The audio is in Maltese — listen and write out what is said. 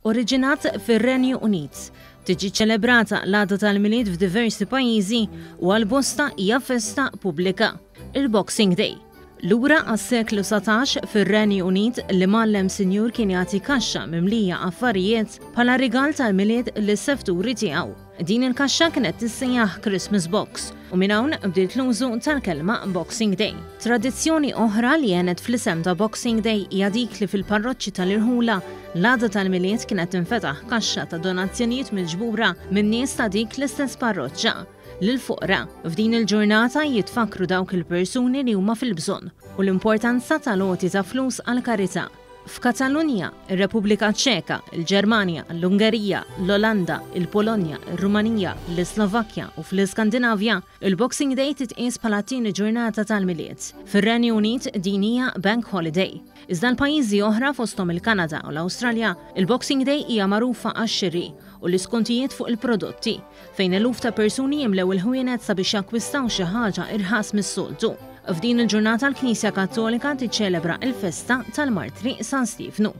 Oriġinat fir-Renju Unit, tiġi ċċelebrata l-għada tal-Milied f'diversi pajjiżi u għal bosta hija festa pubblika, il-Boxing Day. Lura għas-seklu 19 fir-Renju Unit l-imgħallem sinjur kien jagħti kaxxa mimlija affarijiet bħala rigal tal-Milied lis-sefturi tiegħu. Din il-kaxxa kienet tissejjaħ Christmas Box u minn hawn bdiet l-użu tal-kelma Boxing Day. Tradizzjoni oħra li għenet fl-isem ta' Boxing Day hija dik li fil-parroċċi tal-irħula l-għada tal-Milied kienet tinfetaħ kaxxa ta' donazzjonijiet miġbura min-nies ta' dik l-istess parroċċa lill-foqra. F'din il-ġurnata jitfakkru dawk il-persuni li huma fil-bżonn u l-importanza tal-għoti ta' flus għall-karità. F'Katalunja, ir-Repubblika Ċeka, il-Ġermanja, l-Ungerija, l-Olanda, il-Polonja, ir-Rumanija, l-Islovakkja u fl-Iskandinavja, il-Boxing Day titqies bħala t-tieni ġurnata tal-Milied. Fir-Renju Unit din hija Bank Holiday. Iżda l-pajjiżi oħra fosthom il-Kanada u l-Awstralja, il-Boxing Day hija magħrufa għax-xiri u l-iskontijiet fuq il-prodotti, fejn eluf ta' persuni jimlew il-ħwienet sabiex jakkwistaw xi ħaġa irħas mis-soltu. F'din il-ġurnata l-Knisja Kattolika tiċċelebra l-festa tal-Martri San Stiefnu.